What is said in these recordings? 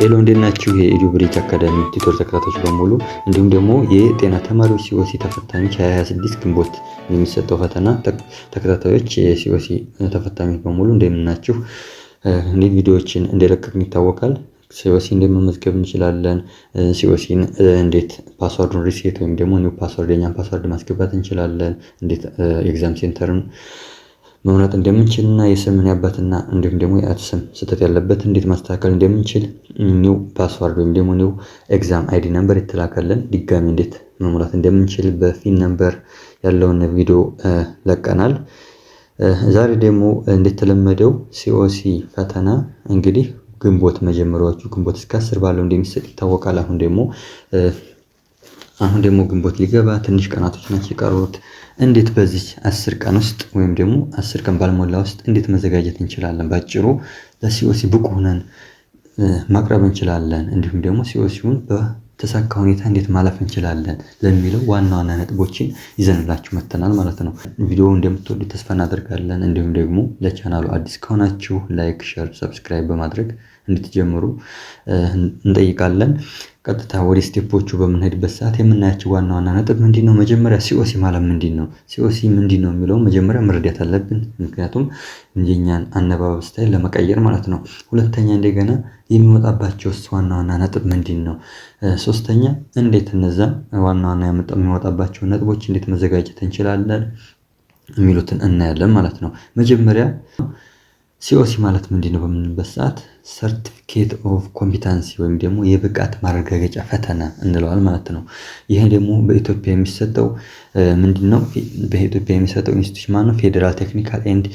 Hello፣ እንዴት ናችሁ? የኢዱ ብሪጅ አካዳሚ tutor ተከታታዮች በሙሉ፣ እንዲሁም ደግሞ የጤና ተማሪዎች COC ተፈታኞች፣ 2026 ግንቦት የሚሰጠው ፈተና ተከታታዮች፣ የ COC ተፈታኞች በሙሉ እንደምን ናችሁ? እንዲህ ቪዲዮዎችን እንደለቀቅን ይታወቃል። COC እንዴት መመዝገብ እንችላለን፣ COC ን እንዴት password ኡን reset ወይም ደግሞ new password፣ የኛን password ማስገባት እንችላለን፣ እንዴት exam center ን መምረጥ እንደምንችል እና የስምን፣ ያባትና እንዲሁም ደግሞ የአያት ስም ስህተት ያለበት እንዴት ማስተካከል እንደምንችል፣ new password ወይም ደግሞ new exam ID number የተላከልን ድጋሚ እንዴት መሙላት እንደምንችል በ FIN number ያለውን ቪዲዮ ለቀናል። ዛሬ ደግሞ እንደተለመደው COC ፈተና እንግዲህ ግንቦት መጀመሪያዎቹ፣ ግንቦት እስከ 10 ባለው እንደሚሰጥ ይታወቃል። አሁን ደግሞ ግንቦት ሊገባ ትንሽ ቀናቶች ናቸው የቀሩት። እንዴት በዚህ 10 ቀን ውስጥ ወይም ደግሞ 10 ቀን ባልሞላ ውስጥ እንዴት መዘጋጀት እንችላለን? ባጭሩ ለ COC ብቁ ሆነን ማቅረብ እንችላለን። እንዲሁም ደግሞ COC ውን በተሳካ ሁኔታ እንዴት ማለፍ እንችላለን ለሚለው ዋና ዋና ነጥቦችን ይዘንላችሁ መጥተናል ማለት ነው። ቪዲዮው እንደምትወዱት ተስፋ እናደርጋለን። እንዲሁም ደግሞ ለቻናሉ አዲስ ከሆናችሁ like፣ share፣ subscribe በማድረግ እንድትጀምሩ እንጠይቃለን። ቀጥታ ወደ step ኦቹ በምንሄድበት ሰዓት የምናያቸው ዋና ዋና ነጥብ ምንድን ነው? መጀመሪያ COC ማለት ምንድን ነው? COC ምንድን ነው የሚለውን መጀመሪያ መረዳት አለብን። ምክንያቱም የኛን አነባበብ style ለመቀየር ማለት ነው። ሁለተኛ፣ እንደገና የሚወጣባቸውስ ዋና ዋና ነጥብ ምንድን ነው? ሶስተኛ፣ እንዴት እነዛን ዋና ዋና የሚወጣባቸውን ነጥቦች እንዴት መዘጋጀት እንችላለን የሚሉትን እናያለን ማለት ነው። መጀመሪያ COC ማለት ምንድን ነው በምንልበት ሰዓት certificate of competency ወይም ደግሞ የብቃት ማረጋገጫ ፈተና እንለዋል ማለት ነው። ይሄ ደግሞ በኢትዮጵያ የሚሰጠው ምንድን ነው? በኢትዮጵያ የሚሰጠው institution ማነው? Federal Technical and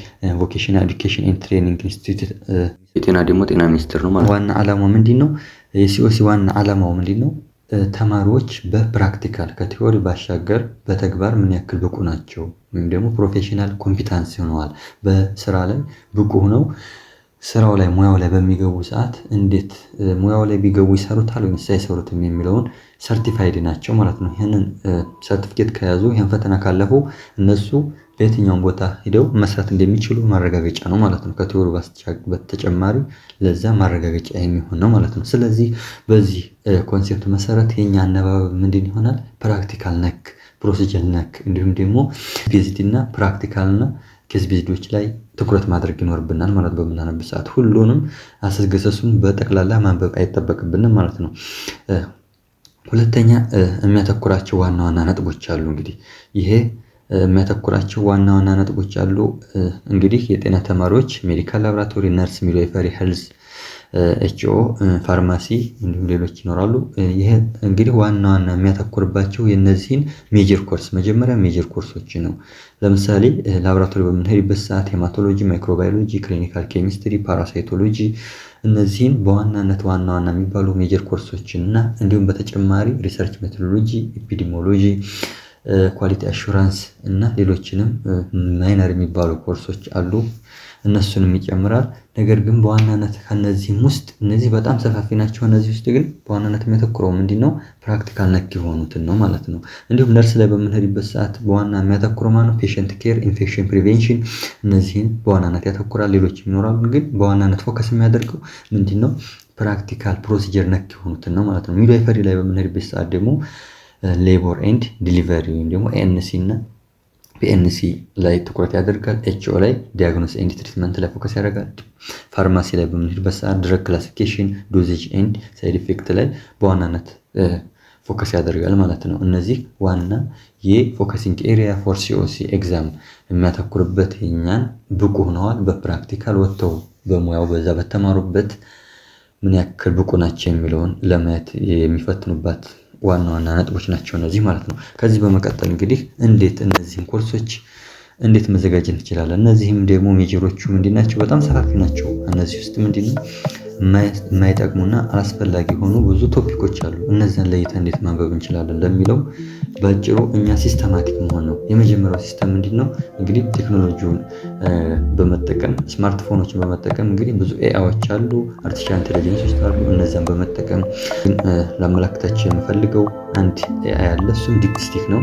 Vocational Education and Training Institute። የጤና ደግሞ ጤና ሚኒስቴር ነው ማለት። ዋና ዓላማው ምንድን ነው? የ COC ዋና ዓላማው ምንድን ነው? ተማሪዎች በ practical፣ ከ theory ባሻገር በተግባር ምን ያክል ብቁ ናቸው ወይም ደግሞ professional competence ሆነዋል፣ በስራ ላይ ብቁ ሆነው ስራው ላይ፣ ሙያው ላይ በሚገቡ ሰዓት እንዴት ሙያው ላይ ቢገቡ ይሰሩታል ወይስ አይሰሩትም የሚለውን certified ናቸው ማለት ነው። ይህንን ሰርቲፊኬት ከያዙ፣ ይህን ፈተና ካለፉ እነሱ በየትኛውም ቦታ ሂደው መስራት እንደሚችሉ ማረጋገጫ ነው ማለት ነው። ከ theory በተጨማሪ ለዛ ማረጋገጫ የሚሆን ነው ማለት ነው። ስለዚህ በዚህ concept መሰረት የኛ አነባበብ ምንድን ይሆናል? Practical ነክ፣ procedure ነክ፣ እንዲሁም ደግሞ based እና practical እና case based ኦች ላይ ትኩረት ማድረግ ይኖርብናል ማለት። በምናነብ ሰዓት ሁሉንም አሰገሰሱን በጠቅላላ ማንበብ አይጠበቅብንም ማለት ነው። ሁለተኛ፣ የሚያተኩራቸው ዋና ዋና ነጥቦች አሉ። እንግዲህ ይሄ የሚያተኩራቸው ዋና ዋና ነጥቦች አሉ። እንግዲህ የጤና ተማሪዎች medical laboratory፣ nurse፣ midwifery፣ health፣ HO፣ ፋርማሲ እንዲሁም ሌሎች ይኖራሉ። ይሄ እንግዲህ ዋና ዋና የሚያተኩርባቸው የእነዚህን major course፣ መጀመሪያ major course ኦች ነው። ለምሳሌ ላቦራቶሪ በምንሄድበት ሰዓት hematology፣ microbiology፣ clinical chemistry፣ parasitology፣ እነዚህን በዋናነት ዋና ዋና የሚባሉ major course ኦችን እና እንዲሁም በተጨማሪ research methodology፣ epidemiology፣ quality assurance እና ሌሎችንም minor የሚባሉ ኮርሶች አሉ። እነሱንም ይጨምራል። ነገር ግን በዋናነት ከእነዚህም ውስጥ፣ እነዚህ በጣም ሰፋፊ ናቸው። እነዚህ ውስጥ ግን በዋናነት የሚያተኩረው ምንድነው? Practical ነክ የሆኑትን ነው ማለት ነው። እንዲሁም ነርስ ላይ በምንሄድበት ሰዓት በዋና የሚያተኩረው ማነው? Patient care፣ infection prevention፣ እነዚህን በዋናነት ያተኩራል። ሌሎችም ይኖራሉ፣ ግን በዋናነት focus የሚያደርገው ምንድነው? Practical procedure ነክ የሆኑትን ነው ማለት ነው። Midwifery ላይ በምንሄድበት ሰዓት ደግሞ labor and delivery ወይም ደግሞ ANC እና PNC ላይ ትኩረት ያደርጋል። HO ላይ diagnosis and treatment ላይ focus ያደርጋል። ፋርማሲ ላይ በምንሄድበት ሰዓት drug classification፣ dosage and side effect ላይ በዋናነት focus ያደርጋል ማለት ነው። እነዚህ ዋና የ focusing area for COC exam የሚያተኩርበት፣ የኛን ብቁ ሆነዋል፣ በ practical ወጥተው በሙያው በዛ በተማሩበት ምን ያክል ብቁ ናቸው የሚለውን ለማየት የሚፈትኑባት ዋና ዋና ነጥቦች ናቸው እነዚህ ማለት ነው። ከዚህ በመቀጠል እንግዲህ እንዴት እነዚህን ኮርሶች እንዴት መዘጋጀት እንችላለን? እነዚህም ደግሞ major ኦቹ ምንድን ናቸው? በጣም ሰፋፊ ናቸው። እነዚህ ውስጥ ምንድነው የማይጠቅሙና አላስፈላጊ የሆኑ ብዙ topic ኦች አሉ። እነዚያን ለይተን እንዴት ማንበብ እንችላለን ለሚለው በአጭሩ እኛ systematic መሆን ነው። የመጀመሪያው system ምንድነው? እንግዲህ ቴክኖሎጂውን በመጠቀም፣ ስማርትፎኖችን በመጠቀም፣ እንግዲህ ብዙ AI ዎች አሉ፣ artificial intelligence ኦች አሉ። እነዚያን በመጠቀም ላመላክታችሁ የምፈልገው አንድ AI አለ። እሱም DeepSeek ነው።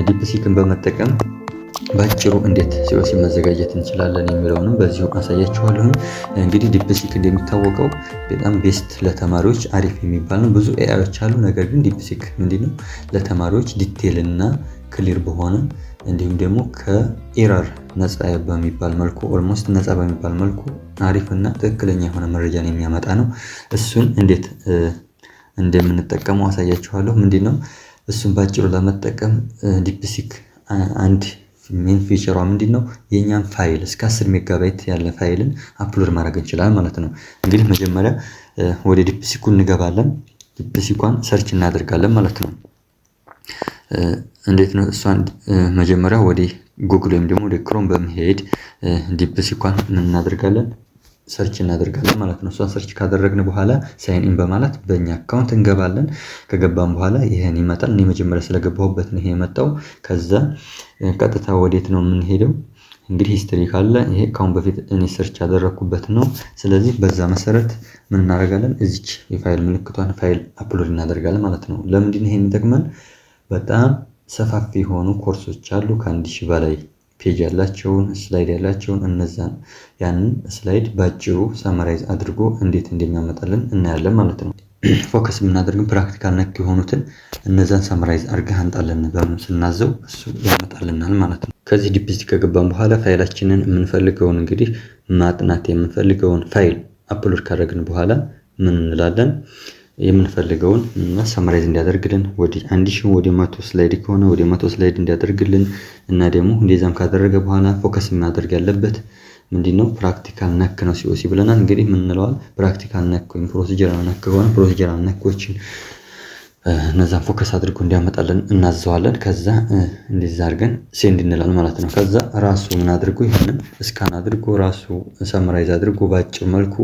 DeepSeek ን በመጠቀም በአጭሩ እንዴት COC መዘጋጀት እንችላለን የሚለውንም በዚሁ አሳያችኋለሁኝ። እንግዲህ DeepSeek እንደሚታወቀው በጣም best፣ ለተማሪዎች አሪፍ የሚባል ነው። ብዙ AI ዎች አሉ። ነገር ግን DeepSeek ምንድነው ለተማሪዎች detail እና clear በሆነ እንዲሁም ደግሞ ከ error ነፃ በሚባል መልኩ፣ almost ነፃ በሚባል መልኩ አሪፍ እና ትክክለኛ የሆነ መረጃን የሚያመጣ ነው። እሱን እንዴት እንደምንጠቀመው አሳያችኋለሁ። ምንድነው እሱን ባጭሩ ለመጠቀም DeepSeek አንድ main feature ሯ ምንድነው? የኛን ፋይል እስከ 10 ሜጋባይት ያለ file ን upload ማድረግ እንችላለን ማለት ነው። እንግዲህ መጀመሪያ ወደ DeepSeek ኩ እንገባለን። DeepSeek ኳን search እናደርጋለን ማለት ነው። እንዴት ነው? እሷን መጀመሪያ ወደ ጉግል ወይም ደግሞ ወደ Chrome በመሄድ DeepSeek ኳን ምን እናደርጋለን? Search እናደርጋለን ማለት ነው። እሷን search ካደረግን በኋላ sign in በማለት በእኛ account እንገባለን። ከገባን በኋላ ይሄን ይመጣል። እኔ መጀመሪያ ስለገባሁበት ነው ይሄ የመጣው። ከዛ ቀጥታ ወዴት ነው የምንሄደው? እንግዲህ history ካለ ይሄ ከአሁን በፊት እኔ search ያደረኩበት ነው። ስለዚህ በዛ መሰረት ምን እናደርጋለን? እዚች የፋይል ምልክቷን file upload እናደርጋለን ማለት ነው። ለምንድን ነው ይሄ የሚጠቅመን? በጣም ሰፋፊ የሆኑ ኮርሶች አሉ፣ ከ1000 በላይ page ያላቸውን፣ slide ያላቸውን፣ እነዛን ያንን slide ባጭሩ summarize አድርጎ እንዴት እንደሚያመጣልን እናያለን ማለት ነው። Focus የምናደርግን practical ነክ የሆኑትን እነዛን summarize አድርገህ አምጣልን በምን ስናዘው እሱ ያመጣልናል ማለት ነው። ከዚህ DeepSeek ከገባን በኋላ ፋይላችንን የምንፈልገውን፣ እንግዲህ ማጥናት የምንፈልገውን file upload ካደረግን በኋላ ምን እንላለን? የምንፈልገውን እና summarize እንዲያደርግልን ወደ 1000 ወደ 100 slide ከሆነ ወደ 100 slide እንዲያደርግልን እና ደግሞ እንደዛም ካደረገ በኋላ focus ማድረግ ያለበት ምንድነው? Practical ነክ ነው COC ብለናል። እንግዲህ ምን እንለዋል? Practical ነክ ወይም procedural ነክ ከሆነ procedural ነኮችን እነዛን focus አድርጎ እንዲያመጣልን እናዘዋለን። ከዛ እንደዛ አድርገን send እንላለን ማለት ነው። ከዛ ራሱ ምን አድርጎ ይህንን scan አድርጎ ራሱ summarize አድርጎ በአጭር መልኩ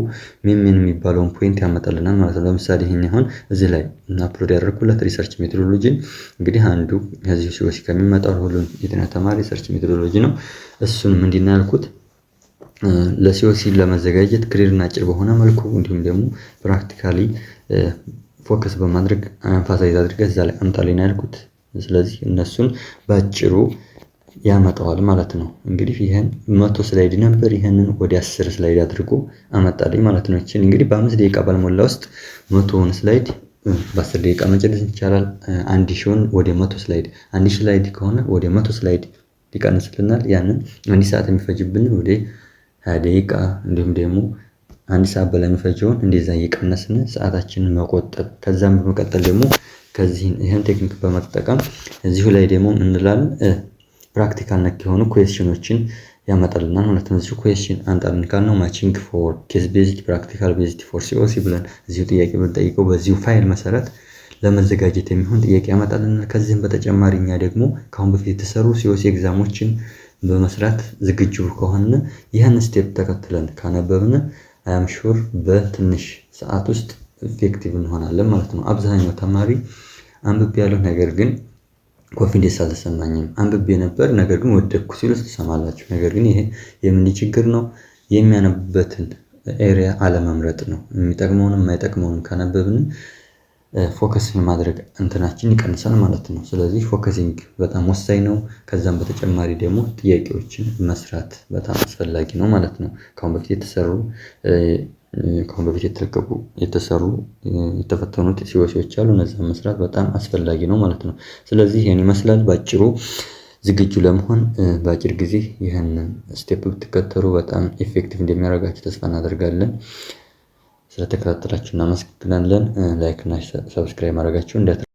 main main የሚባለውን point ያመጣልናል ማለት ነው። ለምሳሌ ይሄን አሁን እዚህ ላይ upload ያደረኩለት research methodology፣ እንግዲህ አንዱ ከዚህ COC ከሚመጣው ሁሉን የጤና ተማሪ research methodology ነው። እሱን ምንድን ነው ያልኩት? ለ COC ለመዘጋጀት clear እና አጭር በሆነ መልኩ እንዲሁም ደግሞ practically focus በማድረግ emphasize አድርገህ እዛ ላይ አምጣልኝ ነው ያልኩት። ስለዚህ እነሱን በአጭሩ ያመጣዋል ማለት ነው። እንግዲህ ይህን 100 slide ነበር፣ ይህንን ወደ 10 slide አድርጎ አመጣልኝ ማለት ነው። ይችን እንግዲህ በ5 ደቂቃ ባልሞላ ውስጥ 100ውን slide በ10 ደቂቃ መጨረስ ይቻላል። 1000ውን ወደ 100 slide፣ 1000 slide ከሆነ ወደ 100 slide ይቀንስልናል። ያንን 1 ሰዓት የሚፈጅብንን ወደ 20 ደቂቃ እንዲሁም ደግሞ 1 ሰዓት በላይ የሚፈጀውን እንደዛ እየቀነስን ሰዓታችንን መቆጠብ። ከዛም በመቀጠል ደግሞ ከዚህ ይህን ቴክኒክ በመጠቀም እዚሁ ላይ ደግሞ እንላለን practical ነክ የሆኑ question ኖችን ያመጣልናል ማለት ነው። እዚሁ question አምጣልን ካልነው matching for case based፣ practical based for COC ብለን እዚሁ ጥያቄ ብንጠይቀው በዚሁ ፋይል መሰረት ለመዘጋጀት የሚሆን ጥያቄ ያመጣልናል። ከዚህም በተጨማሪ እኛ ደግሞ ከአሁን በፊት የተሰሩ COC exam ኦችን በመስራት ዝግጁ ከሆነ፣ ይህን step ተከትለን ካነበብን I'm sure በትንሽ ሰዓት ውስጥ effective እንሆናለን ማለት ነው። አብዛኛው ተማሪ አንብቤ ያለው ነገር ግን confidence አልተሰማኝም፣ አንብቤ ነበር ነገር ግን ወደቅኩ ሲሉ ትሰማላችሁ። ነገር ግን ይሄ የምን ችግር ነው? የሚያነቡበትን area አለመምረጥ ነው። የሚጠቅመውንም የማይጠቅመውንም ካነበብን focus የማድረግ እንትናችን ይቀንሳል ማለት ነው። ስለዚህ focusing በጣም ወሳኝ ነው። ከዛም በተጨማሪ ደግሞ ጥያቄዎችን መስራት በጣም አስፈላጊ ነው ማለት ነው። ከአሁን በፊት የተሰሩ፣ ከአሁን በፊት የተለቀቁ፣ የተሰሩ፣ የተፈተኑት COC ዎች አሉ፣ እነዛን መስራት በጣም አስፈላጊ ነው ማለት ነው። ስለዚህ ይሄን ይመስላል በአጭሩ። ዝግጁ ለመሆን በአጭር ጊዜ ይህንን step ብትከተሉ በጣም effective እንደሚያደርጋችሁ ተስፋ እናደርጋለን። ስለተከታተላችሁ እናመሰግናለን። Like እና subscribe ማድረጋችሁ እንዳትረሱ።